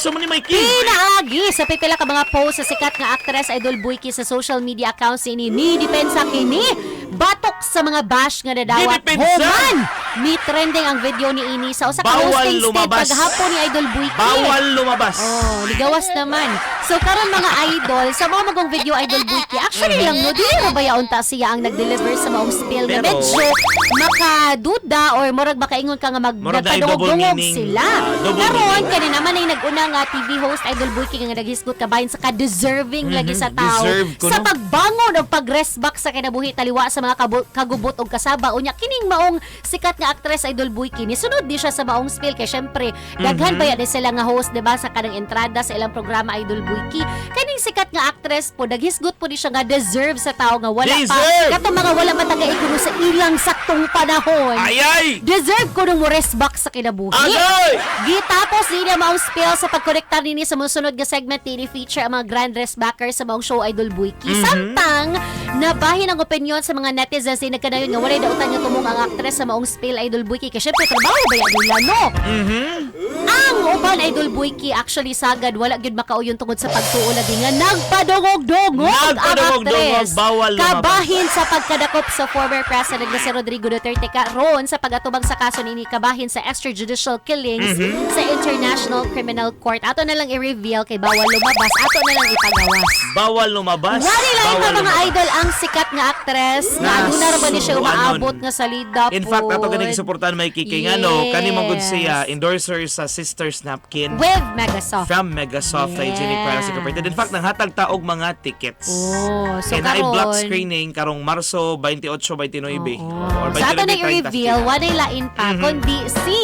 So man ni Mikey. Pinaagi sa pipila ka mga post sa sikat nga actress Idol Boyki sa social media accounts ni ni depensa kini batok sa mga bash nga nadawat. Gidepensa? Human ni trending ang video ni ini sa usa ka Bawal hosting state lumabas. paghapon ni Idol Boyki. Bawal lumabas. Oh, ligawas naman. So karon mga idol, sa mga magong video Idol Boyki, actually lang no, dili ra ba yaunta siya ang nag-deliver sa maong spiel nga Pero- medyo makaduda or murag makaingon ka nga mag Murag na ay double nagpadungog-dungog meaning. sila. Ah, double Karon meaning. kani naman ay nag-una nga TV host Idol Boyki nga naghisgot kabahin sa ka-deserving lagi sa tao Deserve ko, sa no? pagbangon og pag-rest back sa kinabuhi taliwa sa mga kagubot og kasaba. Unya kining maong sikat nga actress Idol Boyki ni sunod di siya sa maong spiel kay syempre daghan ba yan sila nga host, diba, sa kanang entrada sa ilang programa Idol Boyki. Kaning sikat nga actress po naghisgot po ni siya nga deserve sa tao nga wala Deserve! pa katong mga wala pa taga-ikuno sa ilang saktong panahon. Ayay! Deserve ko nung mo rest back sa kinabuhi. Agay! Gitapos din ang maong spiel sa pagkonektar nini sa musunod nga segment nini feature ang mga grand dress backers sa maong show Idol Boyki. Samtang nabahin ang opinion sa mga netizens din nagkanayon nga walay dautan nga tumong ang actress sa maong spiel Idol Boyki kay syempre trabaho ba yan nila, no? Ang uban Idol Boyki actually sagad wala gyud makauyon tungod sa pagtuo lagi nga nagpadungog-dungog ang Nagpadungog-dungog, actress. bawal lumabas. Kabahin sa pagkadakop sa former president na si Rodrigo Duterte karon sa pagatubang sa kaso nini kabahin sa extrajudicial killings sa International Criminal Court. Ato na lang i-reveal kay bawal lumabas. Ato na lang ipagawas. Bawal lumabas. Wala lang Bawal pa mga lumabas. idol ang sikat nga actress na Na aduna ra ba ni siya subuanon. umaabot nga salida In fact, ato pod. gani gisuportahan Mikey kay ngano kani man gud siya endorser sa Sisters Napkin With Megasoft. from Megasoft Hygienic Products Incorporated. In fact, nanghatag ta og mga tickets. Oh, so Kaya naay block karon screening karong Marso 28, 29. Oo. Or Sa ato na 29, 30. i-reveal, walay lain pa, kundi si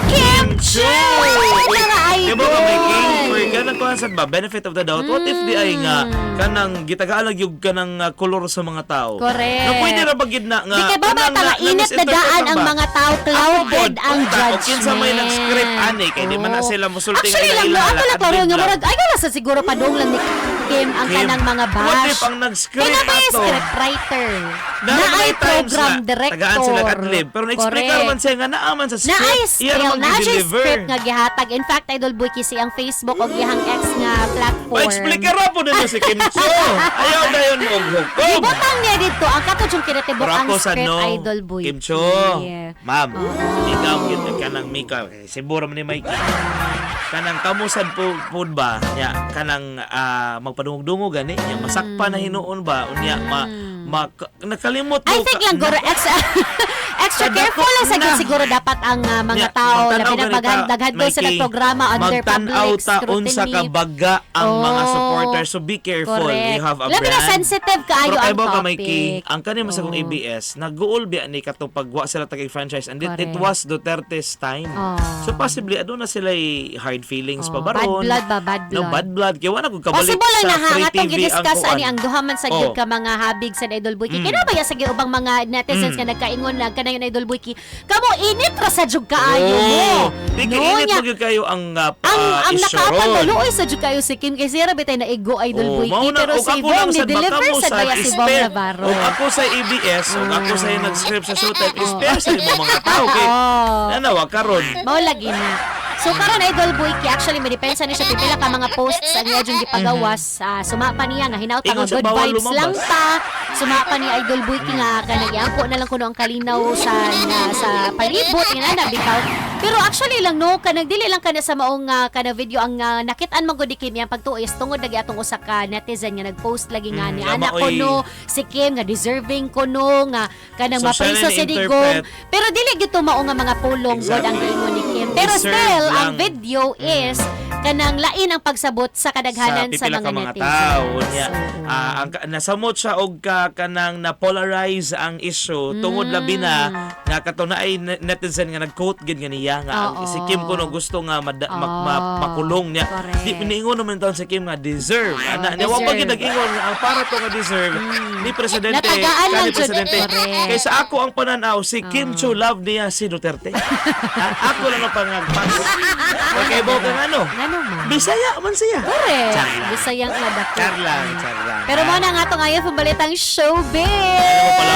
Kim Chu! Mga Di idol! ba ka may king for kanang kuan sad ba benefit of the doubt? What if di ay nga kanang gitagaan lang yung kanang kolor sa mga tao? Correct. Na pwede ra ba gid na nga Di kay ba kanang ba na- init na na-misinterpret daan lang ang ba? mga tao, clouded Ako, ang unta, judgment. O kinsa may nag-script ani kay di man na Oo. sila musulti nga Actually lang, no, ila-ila, ato lang klaro adlib nga lang. murag ay wala sa siguro padung lang ni Kim ang Kim, kanang mga bash. what if ang nag-script Kaya na ba yung ato? script writer? Na Naman ay may times program na director. tagaan sila adlib. Pero na-explain Correct. man siya nga naaman sa Na script. ay Iya skill, naman na siya gi-deliver. script nga gihatag. In fact, Idol Boy si ang Facebook o iyang ex nga platform. Pa-explain ra po ninyo si Kim Chiu. Ayaw dayon og hukom. Gibutang niya dito ang katong yung kinatibok Pero ang ako sa script no, Idol Boy. Kim Chiu, ma'am, ikaw gid kanang Mika, siguro man ni Mikey. Kanang kamusan po pud ba nya kanang magpadungog-dungog gani nya masakpa na hinuon ba unya ma, ma nakalimot I mo think lang guro extra extra Kadako careful lang sa na. siguro dapat ang mga Nya, tao magtan-aw labi na ganita, daghan sa Mikey. nagprograma under Magtan-aw public ta unsa scrutiny. ka baga ang mga Oh. supporters, so be careful. Correct. You have a Labi na brand. sensitive kaayo Pero ang kay ba ka, topic. Mikey, ang kanin mo sa kong Oo. ABS, nag-uol biya ni katong pagwa sila tagay franchise and it Correct. was Duterte's time. Oh. So possibly aduna sila hard feelings pa Oh, ba bad ron? blood ba, bad No, blood. bad blood. Kaya wala ko kabalik Possible lang sa na ha, free nga itong TV ang gidiscuss kuan. ani ang duha man sa gyud Oh. ka mga habig sa Idol Boyki. Kaya ba ya sa gyud ubang mga netizens nga nagkaingon na kanayon Idol Boyki. Kamo init ra sa jud kaayo mo. Oh, di kay No, init nya. mo gyud kayo ang Ang ang issue nakaapan ron. mo luoy sa jud kayo si Kim kay siya ra bitay naigo Idol Oh, Boyki mao na, pero og si ako Bong lang ni sad baka deliver mo sad sad baya si Bong spare. Navarro. Og ako sa ABS, og ako sa nag-script sa Showtime, spare sa imo mga tao kay Oh. nanawa karon. Mao lagi na. So karon Idol Boyki actually may depensa ni siya pipila ka mga posts ang iya jung gipagawas. Suma pa niya nga hinaut Ingon nga siya, good bawal vibes lumabas. lang ta. Suma pa ni Idol Boyki nga kanang iangko na lang kuno ang kalinaw sa na, sa palibot nga na bitaw. Pero actually lang no kanang dili lang kana sa maong kana video ang nakit-an man gud ni Kim iyang pagtuo is tungod lagi atong usa ka netizen nga nag-post lagi nga ni nga ana maoy- ko no si Kim nga deserving ko no nga kanang So, siya mapriso na si ni-interpret. Digong. Pero dili gyud mao nga mga pulong gud ang giingon ni Kim. Pero Deserve still, ang lang. video is kanang lain ang pagsabot sa kadaghanan sa pipila mga ka mga netizens. tao niya. Oo. Ang nasamot siya og ka kanang na polarize ang issue tungod labi na nga kato na ay netizen nga nag-quote gid nga niya nga ang, Oo. si Kim kuno gusto nga makulong niya. Correct. Di niingon naman taon si Kim nga deserve. Ana niya wa pa deserve. gid nag-ingon nga ang para to nga deserve ni presidente Natagaan kani lang jud. presidente. Correct. Kaysa ako ang pananaw si Kim Chiu love niya si Duterte. Ako lang ang pangagpas. Okay, bo kang ano? Ngano man? Bisaya man siya. Correct. Char lang. Bisayang nga dako. Char lang, char lang. Pero mo na nga to ngayon pambalitang showbiz. Ano mo pala,